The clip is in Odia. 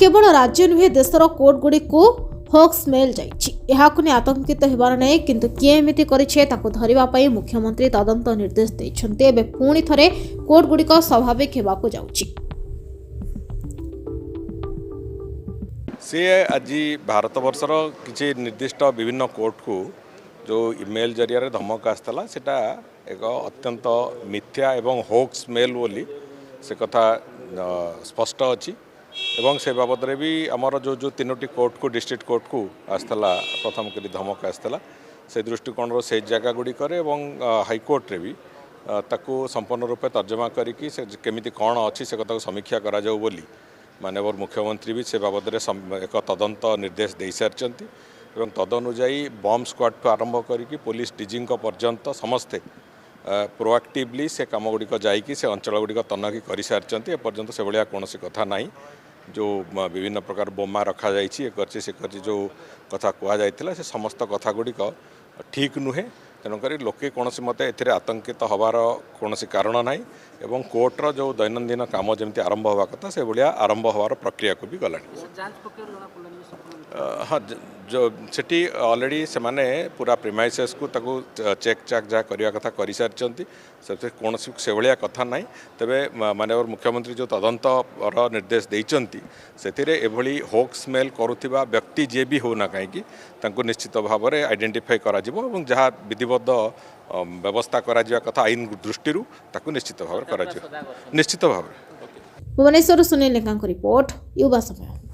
କେବଳ ରାଜ୍ୟ ନୁହେଁ, ଦେଶର କୋର୍ଟଗୁଡ଼ିକୁ ହୋକ୍ସ ମେଲ୍ ଯାଇଛି। ଏହାକୁ ନେଇ ଆତଙ୍କିତ ହେବାର ନାହିଁ, କିନ୍ତୁ କିଏ ଏମିତି କରିଛି ତାକୁ ଧରିବା ପାଇଁ ମୁଖ୍ୟମନ୍ତ୍ରୀ ତଦନ୍ତ ନିର୍ଦ୍ଦେଶ ଦେଇଛନ୍ତି। ଏବେ ପୁଣି ଥରେ କୋର୍ଟଗୁଡ଼ିକ ସ୍ୱାଭାବିକ ହେବାକୁ ଯାଉଛି। ସିଏ ଆଜି ଭାରତବର୍ଷର କିଛି ନିର୍ଦ୍ଦିଷ୍ଟ ବିଭିନ୍ନ କୋର୍ଟକୁ ଯେଉଁ ଇମେଲ୍ ଜରିଆରେ ଧମକ ଆସିଥିଲା, ସେଟା ଏକ ଅତ୍ୟନ୍ତ ମିଥ୍ୟା ଏବଂ ହୋକ୍ସ ମେଲ୍ ବୋଲି ସେ କଥା ସ୍ପଷ୍ଟ ଅଛି। ଏବଂ ସେ ବାବଦରେ ବି ଆମର ଯେଉଁ ଯେଉଁ ତିନୋଟି କୋର୍ଟକୁ, ଡିଷ୍ଟ୍ରିକ୍ଟ କୋର୍ଟକୁ ଆସିଥିଲା, ପ୍ରଥମ କରି ଧମକ ଆସିଥିଲା, ସେ ଦୃଷ୍ଟିକୋଣରୁ ସେଇ ଜାଗା ଗୁଡ଼ିକରେ ଏବଂ ହାଇକୋର୍ଟରେ ବି ତାକୁ ସମ୍ପୂର୍ଣ୍ଣ ରୂପେ ତର୍ଜମା କରିକି ସେ କେମିତି କ'ଣ ଅଛି ସେ କଥାକୁ ସମୀକ୍ଷା କରାଯାଉ ବୋଲି ମାନ୍ୟବର ମୁଖ୍ୟମନ୍ତ୍ରୀ ବି ସେ ବାବଦରେ ଏକ ତଦନ୍ତ ନିର୍ଦ୍ଦେଶ ଦେଇସାରିଛନ୍ତି। ଏବଂ ତଦନୁଯାୟୀ ବମ୍ ସ୍କ୍ୱାଡ୍ଠୁ ଆରମ୍ଭ କରିକି ପୋଲିସ ଡିଜିଙ୍କ ପର୍ଯ୍ୟନ୍ତ ସମସ୍ତେ ପ୍ରୋଆକ୍ଟିଭଲି ସେ କାମ ଗୁଡ଼ିକ ଯାଇକି ସେ ଅଞ୍ଚଳ ଗୁଡ଼ିକ ତନଖି କରିସାରିଛନ୍ତି। ଏପର୍ଯ୍ୟନ୍ତ ସେଭଳିଆ କୌଣସି କଥା ନାହିଁ। ଯେଉଁ ବିଭିନ୍ନ ପ୍ରକାର ବୋମା ରଖାଯାଇଛି, ଏ କରିଛି, ସେ କରିଛି, ଯେଉଁ କଥା କୁହାଯାଇଥିଲା, ସେ ସମସ୍ତ କଥା ଗୁଡ଼ିକ ଠିକ୍ ନୁହେଁ। ତେଣୁକରି ଲୋକେ କୌଣସି ମତେ ଏଥିରେ ଆତଙ୍କିତ ହେବାର କୌଣସି କାରଣ ନାହିଁ ଏବଂ କୋର୍ଟର ଯେଉଁ ଦୈନନ୍ଦିନ କାମ ଯେମିତି ଆରମ୍ଭ ହେବା କଥା, ସେଭଳିଆ ଆରମ୍ଭ ହେବାର ପ୍ରକ୍ରିୟାକୁ ବି ଗଲାଣି। ହଁ, ସେଠି ଅଲରେଡ଼ି ସେମାନେ ପୁରା ପ୍ରିମାଇସେସ୍କୁ ତାକୁ ଚେକ୍ ଚାକ୍ ଯାହା କରିବା କଥା କରିସାରିଛନ୍ତି। ସେଥିରେ କୌଣସି ସେଭଳିଆ କଥା ନାହିଁ। ତେବେ ମାନ୍ୟବର ମୁଖ୍ୟମନ୍ତ୍ରୀ ଯେଉଁ ତଦନ୍ତର ନିର୍ଦ୍ଦେଶ ଦେଇଛନ୍ତି, ସେଥିରେ ଏଭଳି ହୋକ୍ସ ମେଲ୍ କରୁଥିବା ବ୍ୟକ୍ତି ଯିଏ ବି ହେଉନା କାହିଁକି, ତାଙ୍କୁ ନିଶ୍ଚିତ ଭାବରେ ଆଇଡେଣ୍ଟିଫାଇ କରାଯିବ ଏବଂ ଯାହା ବିଧିବଦ୍ଧ ବ୍ୟବସ୍ଥା କରାଯିବା କଥା ଆଇନ ଦୃଷ୍ଟିରୁ, ତାକୁ ନିଶ୍ଚିତ ଭାବରେ କରାଯିବ, ନିଶ୍ଚିତ ଭାବରେ। ଭୁବନେଶ୍ୱରରୁ ସୁନୀଲ ଲେଙ୍କାଙ୍କ ରିପୋର୍ଟ, ୟୁବା ସମୟ।